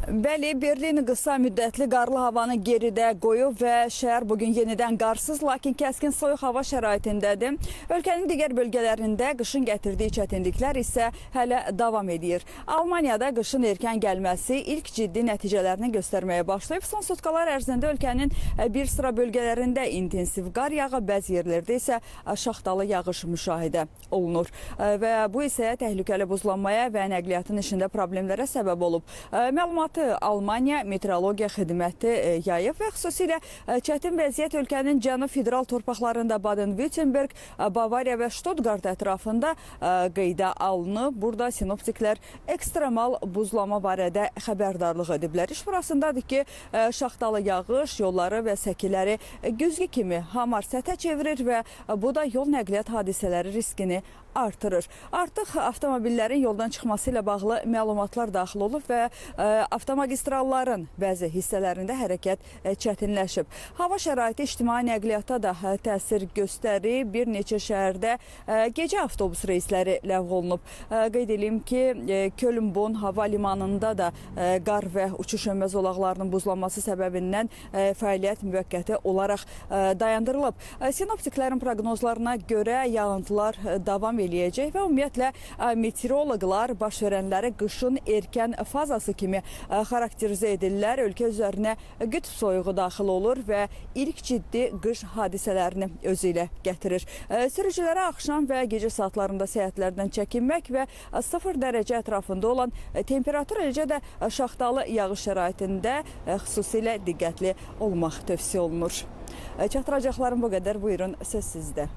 Bəli, Berlin qısa müddətli qarlı havanı geridə qoyub və şəhər bugün yenidən qarsız, lakin kəskin soyuq hava şəraitindədir. Ölkənin digər bölgələrində qışın gətirdiyi çətinliklər isə hələ davam edir. Almaniyada qışın erkən gəlməsi ilk ciddi nəticələrini göstərməyə başlayıb. Son sutkalar ərzində ölkənin bir sıra bölgələrində intensiv qar yağı, bəzi yerlərdə isə şaxtalı yağış müşahidə olunur. Və bu isə təhlükəli buzlanmaya və nəqliyyatın işində problemlərə səbəb olub. Məlumatı Almaniya Meteorologiya Xidməti yayıb və xüsusilə çətin vəziyyət ölkənin cənub federal torpaqlarında Baden-Württemberg, Bavariya və Stuttgart ətrafında qeydə alınıb. Burada sinoptiklər ekstremal buzlama barədə xəbərdarlıq ediblər. İş burasındadır ki, şaxtalı yağış yolları və səkiləri güzgü kimi hamar səthə çevirir və bu da yol nəqliyyat hadisələri riskini artırır. Artıq avtomobillərin yoldan çıxması ilə bağlı məlumatlar daxil olub və avtomagistralların bəzi hissələrində hərəkət çətinləşib. Hava şəraiti ictimai nəqliyyata da təsir göstərir. Bir neçə şəhərdə gecə avtobus reysləri ləğv olunub. Qeyd eləyim ki, Köln-Bonn hava limanında da qar və uçuş enmə zolaqlarının buzlanması səbəbindən fəaliyyət müvəqqəti olaraq dayandırılıb. Sinoptiklərin proqnozlarına görə yağıntılar davam eləyəcək və ümumiyyətlə meteoroloqlar baş verənləri qışın erkən fazası kimi xarakterizə edirlər. Ölkə üzərinə qütb soyuğu daxil olur və ilk ciddi qış hadisələrini özü ilə gətirir. Sürücülərə axşam və gecə saatlarında səyahətlərdən çəkinmək və 0 dərəcə ətrafında olan temperatur, eləcə də şaxtalı yağış şəraitində xüsusilə diqqətli olmaq tövsiyə olunur. Çatdıracaqlarım bu qədər. Buyurun, söz sizdə.